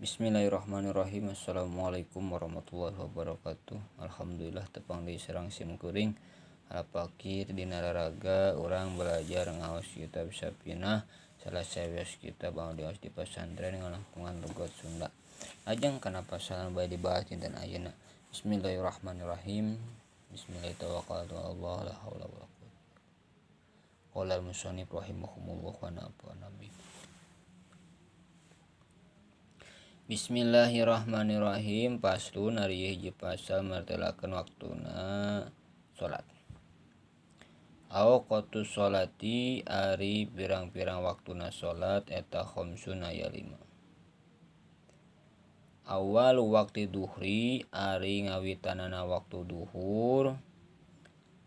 Bismillahirrahmanirrahim. Assalamualaikum warahmatullahi wabarakatuh. Alhamdulillah tepang deui sareng sim kuring Alapakir dina raraga urang belajar ngaos kitab Safinah salah sawios kitab anu diaos di pasantren ngalangkungan logat Sunda. Lajeng kana pasal anu bade dibahas dinten ayeuna. Bismillahirrahmanirrahim. Bismillahirrahmanirrahim. La haula wala quwwata. Qala al-musannif rahimahumullah wa nafa'ana bihi. Bismillahirrahmanirrahim. Faslun ari hiji pasal martelakeun waktuna salat. Awqatu sholati ari pirang-pirang waktuna salat eta khamsun aya 5. Awal waqti duhri ari ngawitanana waktu duhur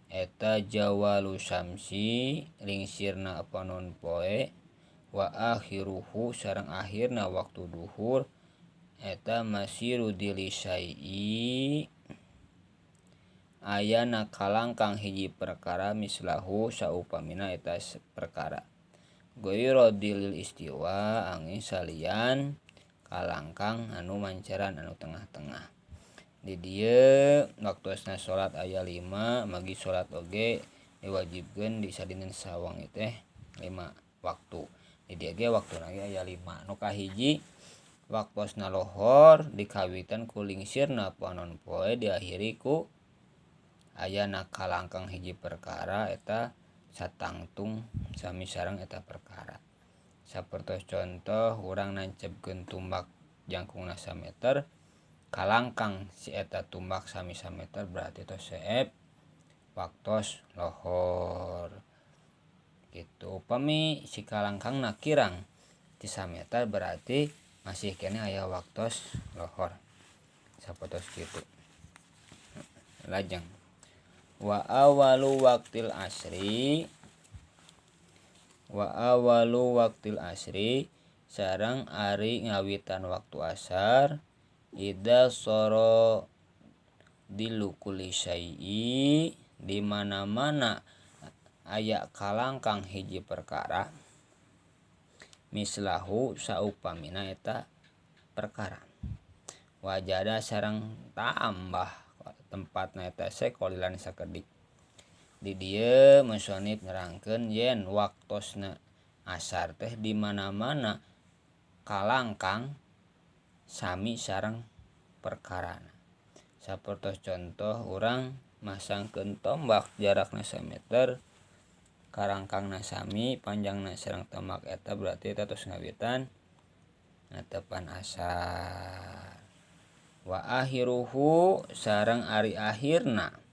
eta jawalu syamsi lingsirna panon poe wa akhiruhu sareng akhirna waktu duhur eta masiru dilisai ayana kalangkang hiji perkara mislahu saupamina eta perkara ghairu dilil istiwa angin salian kalangkang anu mancaran anu tengah-tengah. Di dieu waktosna salat aya 5 magi salat oge diwajibkeun di sadinten sawengi teh 5 waktu. Di dieu ge waktuna ge aya 5. Nu kahiji waktosna lohor dikawitan ku lingsirna panon poe diakhiri ku ayana kalangkang hiji perkara eta satangtung sami sareng eta perkara. Sapertos contoh urang nancepkeun tumbak jangkungna sameter kalangkang si eta tumbak sami sameter berarti tos seep waktos lohor gitu. Upami si kalangkangna kirang ti sameter berarti masih kene aya waktos lohor sapertos kitu. Lajeng wa awalu waqtil asri wa awalu waqtil asri sareng ari ngawitan waktu asar ida soro dilu kulli syai'i di mana-mana aya kalangkang hiji perkara mislahu saupamina eta perkara wajada sareng tambah tempatna eta sekolilan sakedik. Di dieu musonif nerangkeun yen waktosna asar teh di mana-mana kalangkang sami sareng perkarana. Sapertos contoh urang masangkeun tombak jarakna sameter karangkangna sami panjangna sareng tombak eta berarti eta tos ngawitan ngatepan asar. Wa akhiruhu sareng ari akhirna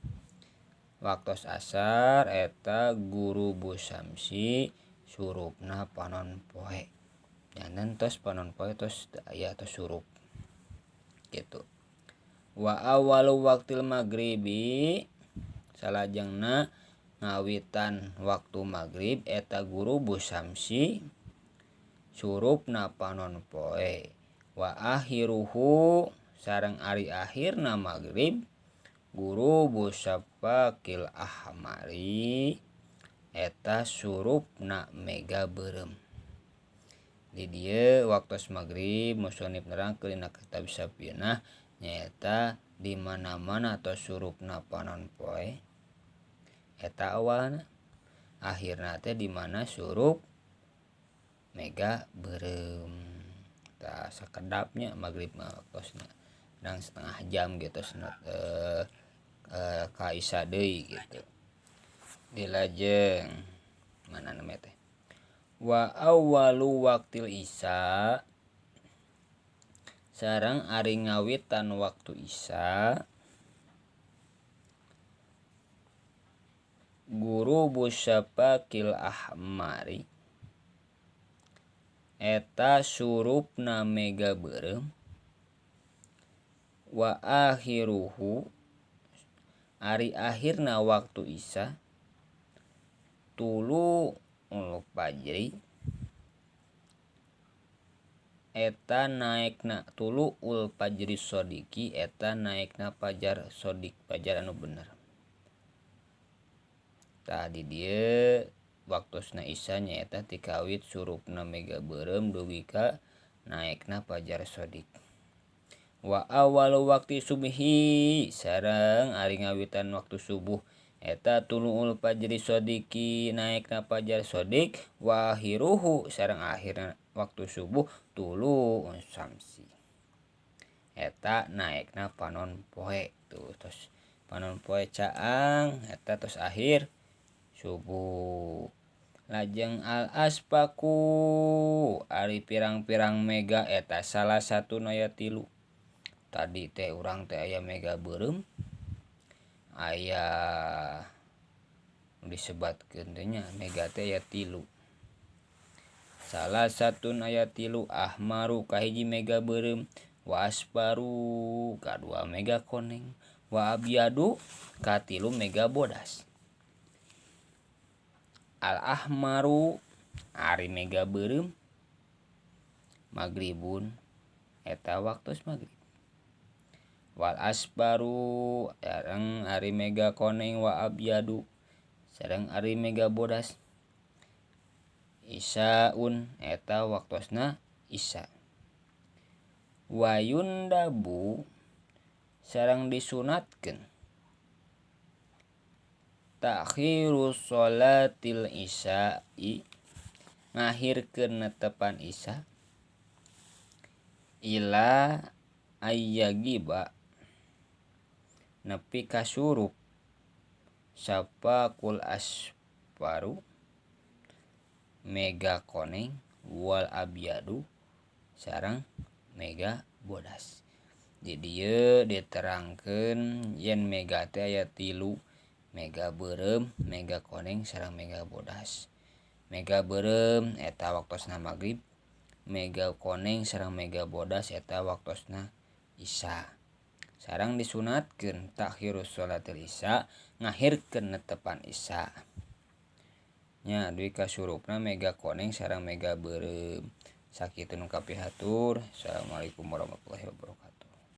waktos asar eta gurubu syamsi surupna panon poe. Janten tos panon poe tos aya tos surup gitu. Wa awalu waqtil maghribi salajengna ngawitan waktu maghrib eta gurubu syamsi surupna panon poe. Wa akhiruhu sareng ari akhirna maghrib gurubu syafaqil ahmari eta surupna mega beureum. Di dieu waktos maghrib musonif nerangkeun dina kitab Safinah nyaeta di mana-mana tos surupna panon poe eta awalna akhirna teh di mana surup mega beureum. Tah sakedapnya maghrib mah waktosna dang setengah jam gitu senot ka Isya deui gitu. Dilajeng mana namanya teh wa awwalu waqtil isya sareng ari ngawitan waktu isya gurubu syafaqil ahmari eta surupna mega beureum wa akhiruhu ari akhirna waktu isya tulu ul fajri eta naekna tulu ul fajri sodiki eta naekna fajar sodik fajar anu bener. Tah di dieu waktosna isya nyaeta tikawit surupna mega beureum dugi ka Naekna fajar shodiq. Wa awwalu waqti subhi sareng ari ngawitan waktu subuh eta tuluul fajri shodiqi naekna fajar shodiq wa akhiruhu sareng akhirna waktu subuh tulu'us syamsi. Eta naekna panon poe tuh tos panon poe caang eta tos akhir subuh. Lajeng al aspaku ari pirang-pirang mega eta salah satu aya tilu. Tadi teh urang teh aya mega beureum aya disebatkeun teh nya mega teh aya tilu. Salah satu aya tilu ahmaru kahiji mega beureum wa asparu kadua mega koneng wa abyadu katilu mega bodas. Al ahmaru ari mega beureum magribun eta waktos magrib. Wal asparu sareng ari mega koneng wa abyadu sareng ari mega bodas isyaun eta waktosna isya. Wa yundabu sareng disunatkeun ta'khiru sholatil isya'i ngahirkeun netepan isya ila ayyagiba nepi ka surup sapakul asparu mega koneng wal abyadu sareng mega bodas. Di dieu diterangkeun yen mega teh aya tilu, mega beureum, mega koneng sareng mega bodas. Mega beureum eta waktosna magrib, mega koneng sareng mega bodas eta waktosna isya. Sareng disunatkeun takhirus sholatil isya ngahirkeun netepan isya. Nya dugi ka surupna mega koneng sareng mega beureum. Sakitu nu kapihatur. Assalamualaikum warahmatullahi wabarakatuh.